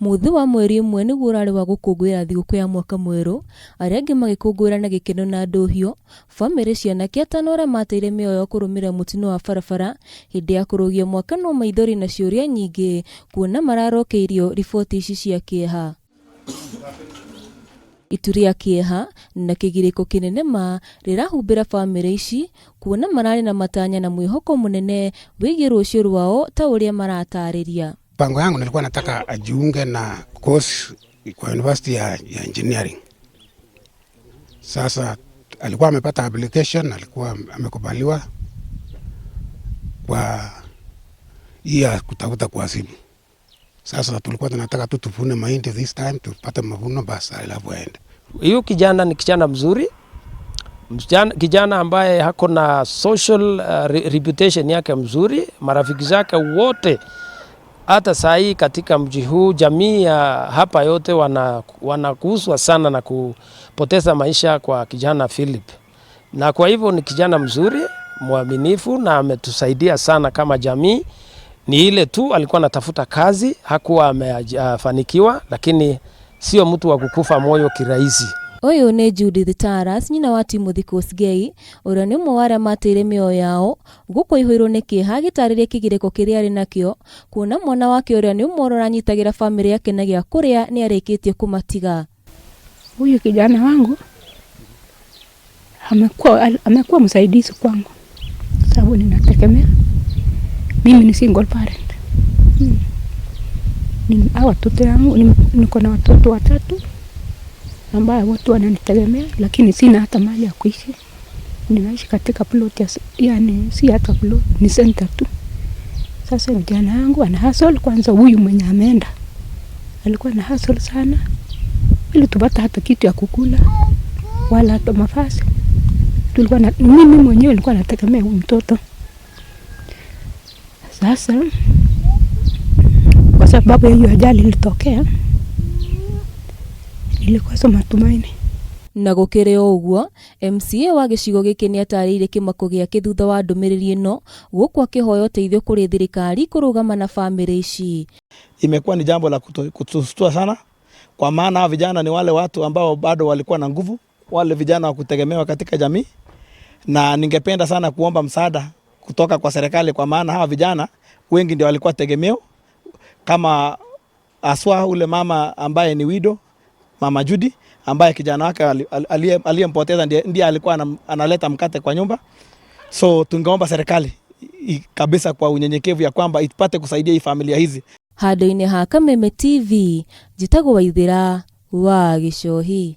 Mũthĩ wa mweri 1 nĩguo ũrarĩ wa gũkũngũĩra thigũkũ ya mwaka mwerũ, arĩa angĩ magĩkũngũĩra na gĩkeno na ndũhiũ, bamĩrĩ cia anake atano arĩa mateire mĩoyo kũrũmĩrĩra mũtino wa barabara hĩndĩ ya kũrũgia mwaka no maithori na ciũria nyingĩ kuona mararokeirio riboti ici cia kĩeha. Itu rĩa kĩeha na kĩgirĩko kĩnene ma rĩrahumbĩra bamĩrĩ ici kuona mararĩ na matanya na mwĩhoko mũnene wĩgiĩ rũciũ rwao ta ũrĩa maratarĩria. Mpango yangu nilikuwa nataka ajiunge na course kwa university ya engineering. Sasa alikuwa amepata application, alikuwa amekubaliwa kwa hii ya kutafuta kwa simu. Sasa tulikuwa tunataka tu tuvune mahindi this time, tupate mavuno basi, alafu aende. Huyu kijana ni kijana mzuri, kijana ambaye hako na social reputation yake mzuri, marafiki zake wote hata saa hii katika mji huu, jamii ya hapa yote wanaguswa sana na kupoteza maisha kwa kijana Philip, na kwa hivyo ni kijana mzuri mwaminifu na ametusaidia sana kama jamii. Ni ile tu alikuwa anatafuta kazi, hakuwa amefanikiwa, lakini sio mtu wa kukufa moyo kirahisi. Ũyũ nĩ Judith Taras, nyina wa Timothy Kosgei, ũrĩa nĩ ũmwe wa arĩa mateire mĩoyo yao gũkũ aihũirwo nĩ kĩeha agĩtarĩria kĩgirĩko kĩrĩa arĩ nakĩo kuona mwana wake ũrĩa nĩ ũmwe ũranyitagĩra bamĩrĩ yake na gĩa kũrĩa nĩ arĩkĩtie kũmatiga. Huyu kijana wangu amekuwa msaidizi kwangu, sababu ninategemea mimi ni single parent. Hawa watoto yangu niko na watoto watatu ambaye watu wananitegemea, lakini sina hata mahali ya kuishi. Ninaishi katika plot ya, yani si hata plot, ni center tu. Sasa vijana yangu ana hustle kwanza, huyu mwenye ameenda alikuwa na hustle sana ili tupate hata kitu ya kukula wala hata mavazi. Tulikuwa na, mimi mwenyewe nilikuwa nategemea huyu mtoto. Sasa kwa sababu ya hiyo ajali ilitokea, nilikosa matumaini. Na gũkĩrĩ o ũguo, MCA wa gĩcigo gĩkĩ nĩatarĩirie kĩmako gĩake thutha wa ndũmĩrĩri ĩno gũkũ akĩhoya ũteithio kũrĩ thirikari kũrũgama na bamĩrĩ ici. Imekuwa ni jambo la kutustua sana, kwa maana hawa vijana ni wale watu ambao bado walikuwa na nguvu, wale vijana wa kutegemewa katika jamii, na ningependa sana kuomba msaada kutoka kwa serikali, kwa maana hawa vijana wengi ndio walikuwa tegemeo, kama aswa ule mama ambaye ni widow, Mama Judy, ambaye kijana wake aliyempoteza ndiye alikuwa analeta mkate kwa nyumba. So tungeomba serikali kabisa kwa unyenyekevu ya kwamba ipate kusaidia hii familia hizi. Handũ-inĩ ha Kameme TV, njĩtagwo Waithĩra wa Gĩcohi.